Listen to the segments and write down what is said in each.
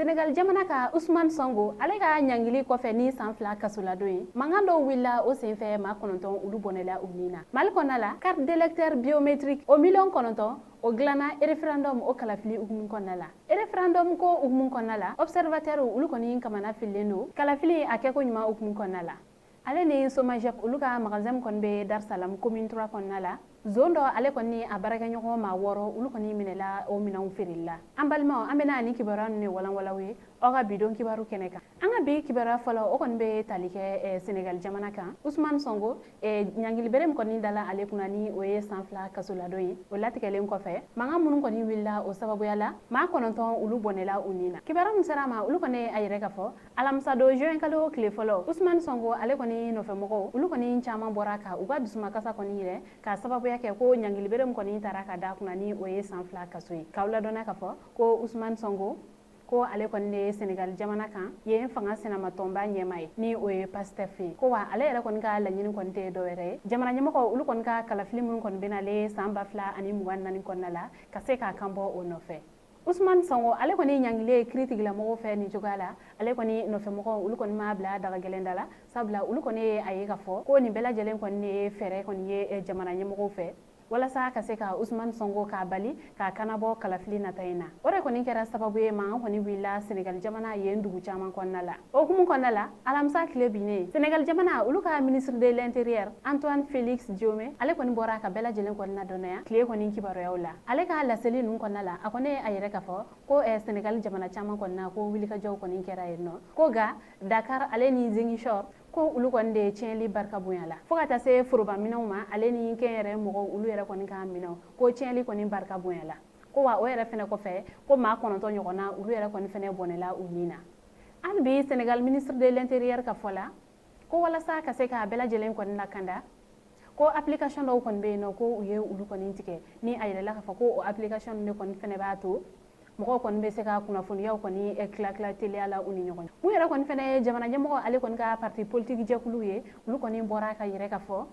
Senegal jamana ka Ousmane Sonko, ale ka ɲangili kɔfɛ ni san 2 kasoladon ye, mankan dɔw wulila o senfɛ, maa 9 olu bɔnɛla u ni na. Mali kɔnɔna la, carte d'électeur biométrique o miliyɔn 9, o dilanna référendum o kalafili hukumu kɔnɔna la. Référendum ko hukumu kɔnɔna la, observateur olu kɔni kamana fililen don kalafili a kɛko ɲuman hukumu kɔnɔna la. Ale ni Somagep, olu ka magasin kɔni bɛ Dar Salam commune 3 kɔnɔna la, zon dɔ ale kɔni a baarakɛɲɔgɔn maa 6, olu kɔni minɛla o minɛnw feereli la. An balimaw, an bɛna ni kibaruya ninnu de walanwalan ye aw ka bi don kibaru kɛnɛ kan. An ka bi kibaruya fɔlɔ, o kɔni bɛ tali kɛ Senegal jamana kan. Ousmane Sonko, ɲangili bere min kɔni dala ale kunna, ni o ye san 2 kasoladon ye, o latigɛlen kɔfɛ, mankan minnu kɔni wulila o sababuya la, maa 9 olu bɔnɛla u ni na. Kibaruya min sera a ma, olu kɔni a yɛrɛ ka fɔ alamisa don juin kalo tile fɔlɔ, Ousmane Sonko ale kɔni nɔfɛmɔgɔw, olu kɔni caman bɔra ka u ka dusumakasa kɔni yɛrɛ ka sababuya kɛ ko ɲangili bere min kɔni taara ka da kunna, ni o ye san 2 kaso ye. K'aw ladɔnna ka fɔ ko Ousmane Sonko, ko ale kɔni de ye Senegal jamana kan yen fanga sinamatɔnba ɲɛma ye, ni o ye Pastef ye. Ko wa ale yɛrɛ kɔni ka laɲini kɔni tɛ dɔwɛrɛ ye, jamana ɲɛmɔgɔ olu kɔni ka kalafili minnu kɔni bɛna ale san 2024 kɔnɔna la, ka se k'a kan bɔ o nɔfɛ. Ousmane Sonko ale kɔni ɲangilen kiiritigɛlamɔgɔw fɛ nin cogoya la, ale kɔni nɔfɛmɔgɔw, olu kɔni m'a bila daga gɛlɛn da la, sabula olu kɔni ye a ye k'a fɔ ko nin bɛɛ lajɛlen kɔni de ye fɛɛrɛ kɔni ye jamana ɲɛmɔgɔw fɛ walasa ka se ka Ousmane Sonko k'a bali k'a kanabɔ kalafili nata in na. O de kɔni kɛra sababu ye mankan kɔni wulila Senegal jamana yen dugu caman kɔnɔna la. O hukumu kɔnɔna la, alamisa tile binnen, Senegal jamana olu ka ministre de l'Intérieur Antoine Félix Diome, ale kɔni bɔra ka bɛɛ lajɛlen kɔni ladɔnniya tile kɔni kibaruyaw la. Ale ka laseli ninnu kɔnɔna la, a kɔni a yɛrɛ k'a fɔ ko Senegal jamana caman kɔnɔna, ko wulikajɔw kɔni kɛra yen nɔ, ko nka Dakar ale ni Ziguinchor, ko olu kɔni de ye tiɲɛli barika bonya la, fo ka taa se foroba minɛnw ma, ale ni kɛnyɛrɛ mɔgɔw, olu yɛrɛ kɔni ka minɛnw, ko tiɲɛli kɔni barika bonya la. Ko wa o yɛrɛ fɛnɛ kɔfɛ, ko maa 9 ɲɔgɔnna, olu yɛrɛ kɔni fɛnɛ bɔnɛla u ni na. Hali bi Senegal ministre de l'Intérieur ka fɔ la, ko walasa ka se k'a bɛɛ lajɛlen kɔni lakanda, ko application dɔw kɔni bɛ yen nɔ, ko u ye olu kɔni tigɛ, ni a yɛrɛla k'a fɔ ko o application de kɔni fɛnɛ b'a to mɔgɔw kɔni bɛ se ka kunnafoniyaw kɔni tila tila teliya la u ni ɲɔgɔn cɛ. Mun yɛrɛ kɔni fɛnɛ ye jamana ɲɛmɔgɔ ale kɔni ka parti politique jɛkulu ye, olu kɔni bɔra ka yɛrɛ ka fɔ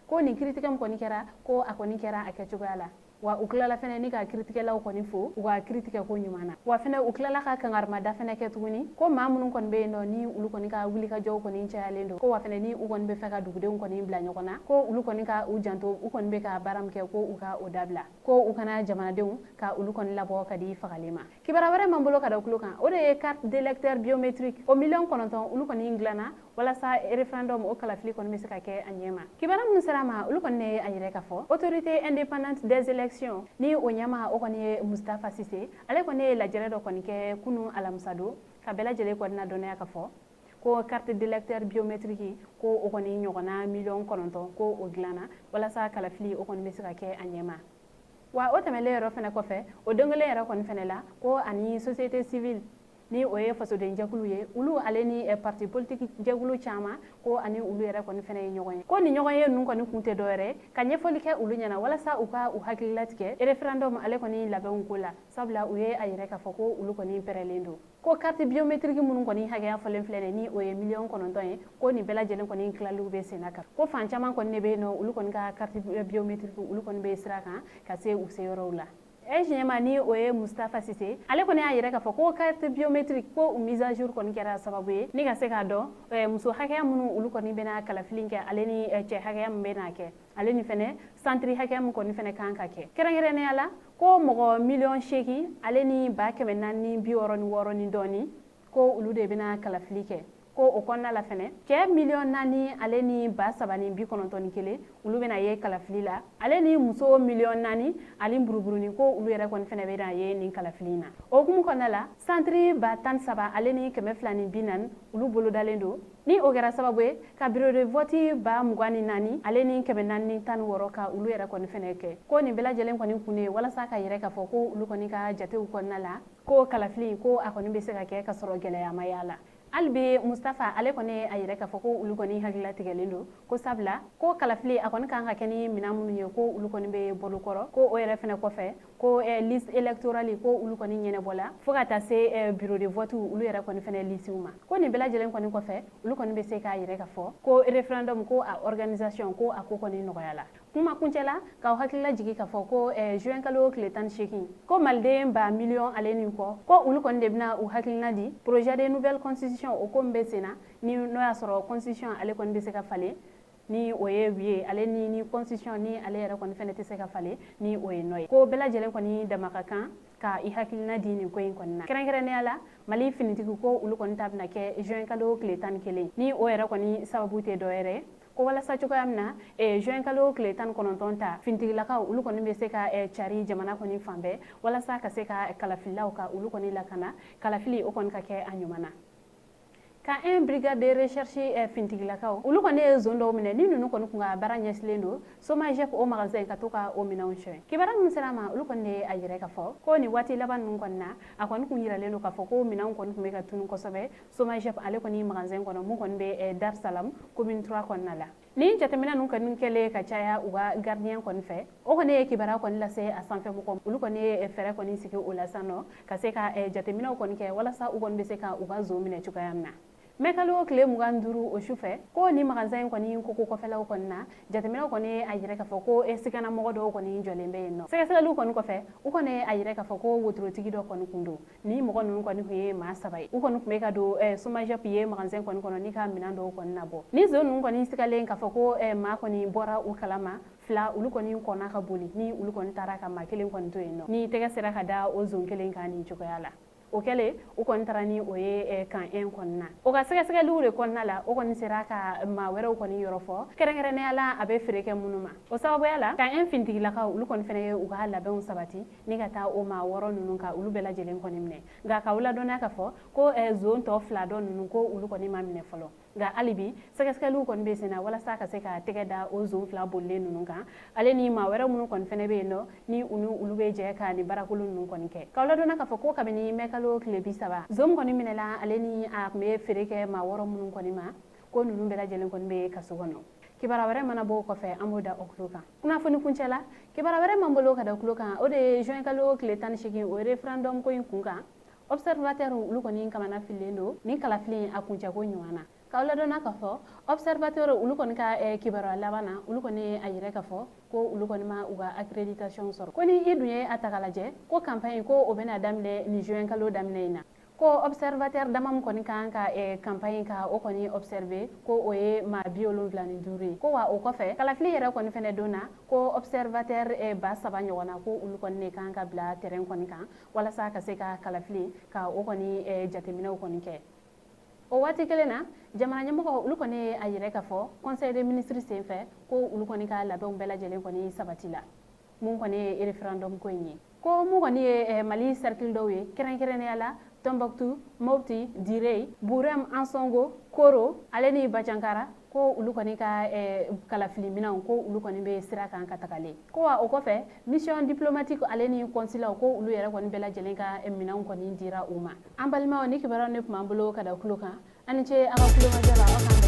ko nin kiiritigɛ min kɔni kɛra, ko a kɔni kɛra a kɛcogoya la. Wa u tilala fɛnɛ ni ka kiiritigɛlaw kɔni fo u ka kiiritigɛ ko ɲuman na. Wa fɛnɛ u tilala ka kangarimada fɛnɛ kɛ tuguni ko maa minnu kɔni bɛ yen nɔ, ni olu kɔni ka wulikajɔw kɔni cayalen don, ko wa fɛnɛ ni u kɔni bɛ fɛ ka dugudenw kɔni bila ɲɔgɔn na, ko olu kɔni ka u janto, u kɔni bɛ ka baara min kɛ, ko u ka o dabila, ko u kana jamanadenw ka olu kɔni labɔ ka di fagali ma. Kibaruya wɛrɛ m'an bolo ka da tulo kan, o de ye carte d'électeur biométrique o miliyɔn 9, olu kɔni dilanna walasa référendum o kalafili kɔni bɛ se ka kɛ a ɲɛ ma. Kibaruya minnu sera a ma, olu kɔni ye a yɛrɛ ka fɔ Autorité indépendante des élections, ni o ɲɛma o kɔni ye Moustapha Cissé, ale kɔni ye lajɛrɛ dɔ kɔni kɛ kunu alamisa don ka bɛɛ lajɛlen kɔni ladɔnniya ka fɔ ko carte d'électeur biométrique, ko o kɔni ɲɔgɔnna miliyɔn 9, ko o dilanna walasa kalafili o kɔni bɛ se ka kɛ a ɲɛ ma. Wa o tɛmɛlen yɛrɛ fɛnɛ kɔfɛ, o don kelen yɛrɛ kɔni fɛnɛ la, ko ani société civile, ni o ye fasodenjɛkulu ye, olu ale ni parti politique jɛkulu caman, ko ani olu yɛrɛ kɔni fɛnɛ ye ɲɔgɔn ye. Ko ni ɲɔgɔn ye ninnu kɔni kun tɛ dɔwɛrɛ ka ɲɛfɔli kɛ olu ɲɛna walasa u ka u hakililatigɛ référendum ale kɔni labɛnw ko la, sabula u ye a yɛrɛ k'a fɔ ko olu kɔni pɛrɛlen don, ko carte biométrique minnu kɔni hakɛya fɔlen filɛ nin, ni o ye miliyɔn 9 ye, ko nin bɛɛ lajɛlen kɔni tilaliw bɛ sen na kan, ko fan caman kɔni de bɛ yen nɔ, olu kɔni ka carte biométrique, olu kɔni bɛ sira kan ka se u seyɔrɔw la. Ɲɛma, ni o ye Moustapha Cissé, ale kɔni y'a yɛrɛ k'a fɔ ko carte biométrique, ko mise à jour kɔni kɛra sababu ye ni ka se k'a dɔn muso hakɛya minnu olu kɔni bɛna kalafili kɛ, ale ni cɛ hakɛya min bɛna kɛ, ale ni fɛnɛ centre hakɛya min kɔni fɛnɛ kan ka kɛ. Kɛrɛnkɛrɛnnenya la, ko mɔgɔ 8 miliyɔn ale ni 466 ni dɔɔni, ko olu de bɛna kalafili kɛ. Ko o kɔnɔna la fɛnɛ, cɛ 4 miliyɔn ale ni 3091, olu bɛna ye kalafili la, ale ni muso 4 miliyɔn ani buruburuni, ko olu yɛrɛ kɔni fɛnɛ bɛna ye nin kalafili in na. O hukumu kɔnɔna la, centre 13,240, olu bolodalen don, ni o kɛra sababu ye ka bureau de vote 24 ale ni 416 ka olu yɛrɛ kɔni fɛnɛ kɛ. Ko nin bɛɛ lajɛlen kɔni kun ye walasa ka yɛrɛ k'a fɔ ko olu kɔni ka jatew kɔnɔna la, ko kalafili, ko a kɔni bɛ se ka kɛ ka sɔrɔ gɛlɛya ma y'a la. Hali bi Moustapha ale kɔni a yɛrɛ k'a fɔ ko olu kɔni hakililatigɛlen don, ko sabula ko kalafili a kɔni kan ka kɛ ni minɛn minnu ye, ko olu kɔni bɛ bolo kɔrɔ. Ko o yɛrɛ fɛnɛ kɔfɛ, ko liste électorale, ko olu kɔni ɲɛnɛbɔla, fo ka taa se bureau de vote olu yɛrɛ kɔni fɛnɛ listew ma. Ko nin bɛɛ lajɛlen kɔni kɔfɛ, olu kɔni bɛ se k'a yɛrɛ k'a fɔ ko référendum, ko a organisation, ko a ko kɔni nɔgɔyala. Kuma kuncɛ la, k'aw hakilila jigin k'a fɔ ko juin kalo tile 18, ko maliden ba miliyɔn ale ni kɔ, ko olu kɔni de bɛna u hakilina di projet de nouvelle constitution o ko min bɛ sen na, ni n'o y'a sɔrɔ constitution ale kɔni bɛ se ka falen ni o ye oui ye, ale ni constitution ni ale yɛrɛ kɔni fɛnɛ tɛ se ka falen ni o ye non ye. Ko bɛɛ lajɛlen kɔni dama ka kan ka i hakilina di nin ko in kɔni na. Kɛrɛnkɛrɛnnenya la, Mali finitigi ko olu kɔni ta bɛna kɛ juin kalo tile 11, ni o yɛrɛ kɔni sababu tɛ dɔ wɛrɛ ko walasa cogoya min na juin kalo tile 19 ta, finitigilakaw olu kɔni bɛ se ka cari jamana kɔni fan bɛɛ walasa ka se ka kalafililaw ka olu kɔni lakana, kalafili o kɔni ka kɛ a ɲuman na. Camp 1 brigade de recherche finitigilakaw olu kɔni ye zon dɔw minɛ, ni ninnu kɔni kun ka baara ɲɛsilen don Somagep o magasin ka to ka o minɛnw sonyɛ. Kibaruya min sera ma, olu kɔni de ye a yɛrɛ k'a fɔ ko nin waati laban ninnu kɔni na, a kɔni kun yiralen don k'a fɔ ko minɛnw kɔni tun bɛ ka tunu kosɛbɛ Somagep ale kɔni magasin kɔnɔ, mun kɔni bɛ Dar Salam commune 3 kɔnɔna la. Ni jateminɛ ninnu kɔni kɛlen ka caya u ka gardien kɔni fɛ, o kɔni ye kibaruya kɔni lase a sanfɛ mɔgɔ, olu kɔni ye fɛɛrɛ kɔni sigi o la sisan nɔ ka se ka jateminɛw kɔni kɛ walasa u kɔni bɛ se ka u ka zon minɛ cogoya min na. Mɛ kalo tile 25 o su fɛ, ko ni magasin in kɔni koko kɔfɛlaw kɔni na, jateminɛw kɔni ye a yira k'a fɔ ko siganamɔgɔ dɔw kɔni jɔlen bɛ yen nɔ. Sɛgɛsɛgɛliw kɔni kɔfɛ, u kɔni ye a yira k'a fɔ ko wotorotigi dɔ kɔni kun don. Ni mɔgɔ ninnu kɔni tun ye maa saba ye, u kɔni tun bɛ ka don Somagep ye magasin kɔni kɔnɔ ni ka minɛn dɔw kɔni nabɔ. Ni zon ninnu kɔni sigalen k'a fɔ ko maa kɔni bɔra u kalama, fila olu kɔni kɔnna ka boli, ni olu kɔni taara ka maa kelen kɔni to yen nɔ, ni tɛgɛ sera ka da o zon kelen kan nin cogoya la. O kɛlen, u kɔni taara ni o ye camp 1 kɔnɔna na. O ka sɛgɛsɛgɛliw de kɔnɔna la, o kɔni sera ka maa wɛrɛw kɔni yɔrɔ fɔ, kɛrɛnkɛrɛnnenya la a bɛ feere kɛ minnu ma. O sababuya la, camp 1 finitigilakaw olu kɔni fɛnɛ ye u ka labɛnw sabati ni ka taa o maa wɔɔrɔ ninnu ka olu bɛɛ lajɛlen kɔni minɛ. Nka k'aw ladɔnniya k'a fɔ ko zon tɔ fila dɔ ninnu, ko olu kɔni ma minɛ fɔlɔ. Nka hali bi sɛgɛsɛgɛliw kɔni bɛ sen na walasa ka se ka tɛgɛ da o zon fila bolilen ninnu kan, ale ni maa wɛrɛ minnu kɔni fɛnɛ bɛ yen nɔ, ni u ni olu bɛ jɛ ka nin baarakolon ninnu kɔni kɛ. K'aw ladɔnna k'a fɔ ko kabini mɛ kalo tile 30, zon kɔni minɛla, ale ni a tun bɛ feere kɛ maa wɔɔrɔ minnu kɔni ma, ko ninnu bɛɛ lajɛlen kɔni bɛ kaso kɔnɔ. Kibaruya wɛrɛ mana bɔ o kɔfɛ, an b'o da o tulo kan. Kunnafoni kuncɛ la, kibaruya wɛrɛ m'an bolo ka da tulo kan, o de ye juin kalo tile 18, o ye référendum ko in kun kan. Observateur olu kɔni kamana fililen don nin kalafili a kuncɛko ɲuman na. K'aw ladɔnna k'a fɔ observateur olu kɔni ka kibaruya laban na, olu kɔni ye a yira k'a fɔ ko olu kɔni ma u ka accréditation sɔrɔ. Ko ni i dun ye a ta k'a lajɛ, ko campagne ko o bɛna daminɛ nin juin kalo daminɛ in na, ko observateur dama min kɔni kan ka campagne ka o kɔni observer, ko o ye maa 75 ye. Ko wa o kɔfɛ, kalafili yɛrɛ kɔni fɛnɛ don na, ko observateur 3000 ɲɔgɔn na, ko olu kɔni de kan ka bila terrain kɔni kan walasa ka se ka kalafili ka o kɔni jateminɛw kɔni kɛ. O waati kelen na, jamana ɲɛmɔgɔ olu kɔni ye a yira k'a fɔ conseil des ministres senfɛ ko olu kɔni ka labɛnw bɛɛ lajɛlen kɔni sabati la, mun kɔni ye référendum ko in ye. Ko mun kɔni ye Mali cercle dɔw ye, kɛrɛnkɛrɛnnenya la Tombouctou, Mopti, Diré, Bourem, Ansongo, Koro ale ni Bandiagara, ko olu kɔni ka kalafili minɛnw, ko olu kɔni bɛ sira kan ka tagalen. Ko wa o kɔfɛ, mission diplomatique ale ni consulat, ko olu yɛrɛ kɔni bɛɛ lajɛlen ka minɛnw kɔni dira u ma. An balimaw, ni kibaruyaw ne tun b'an bolo ka da tulo kan. Ani ce aw ka kulomajɔ la. Aw k'an bɛn.